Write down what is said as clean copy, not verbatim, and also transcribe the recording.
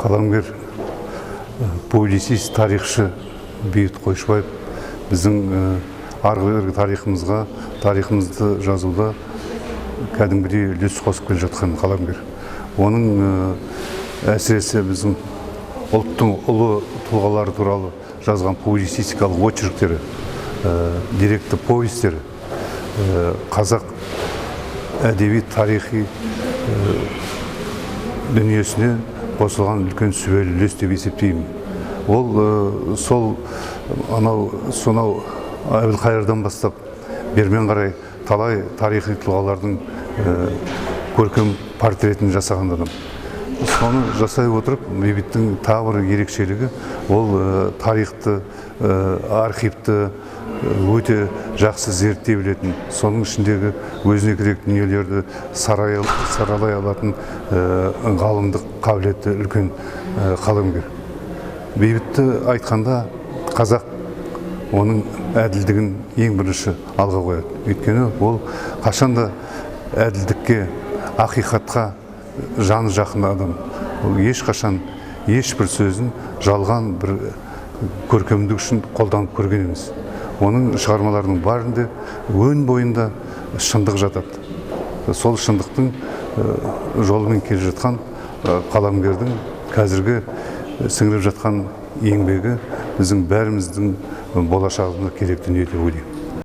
Қаламгер, публицист, тарихшы Бейбіт Қойшыбаев біздің арғы бергі тарихымызға, тарихымызды жазуда кәдімгідей үлес қосып келе жатқан қаламгер. Оның әсіресе біздің ұлттың ұлы тұлғалары туралы жазған публицистикалық очерктері, деректі повестері қазақ әдеби тарихи дүниесіне қосылған үлкен сүбелі үлес деп есептеймін. Ол сол анау сонау Әбілқайырдан бастап бермен қарай талай тарихи тұлғалардың көркем портретін жасаған адам. Соны жасай отырып, Бейбіттің тағы бір ерекшелігі ол тарихты, архивті өте жақсы зерттей білетін, соның ішіндегі өзіне керек дүниелерді саралай алатын ғалымдық қабілеті үлкен қаламгер. Бейбітті айтқанда қазақ оның әділдігін ең бірінші алға қояды. Өйткені ол қашанда әділдікке, ақиқатқа жаны жақын адам. Ол ешқашан ешбір сөзін жалған бір көркемдік үшін қолданып көрген емес. Оның шығармаларының бәрінде өн бойында шындық жатады. Сол шындықтың жолымен келе жатқан қаламгердің қазіргі сіңіріп жатқан еңбегі біздің бәріміздің болашағымызға керек дүние деп ойлаймын.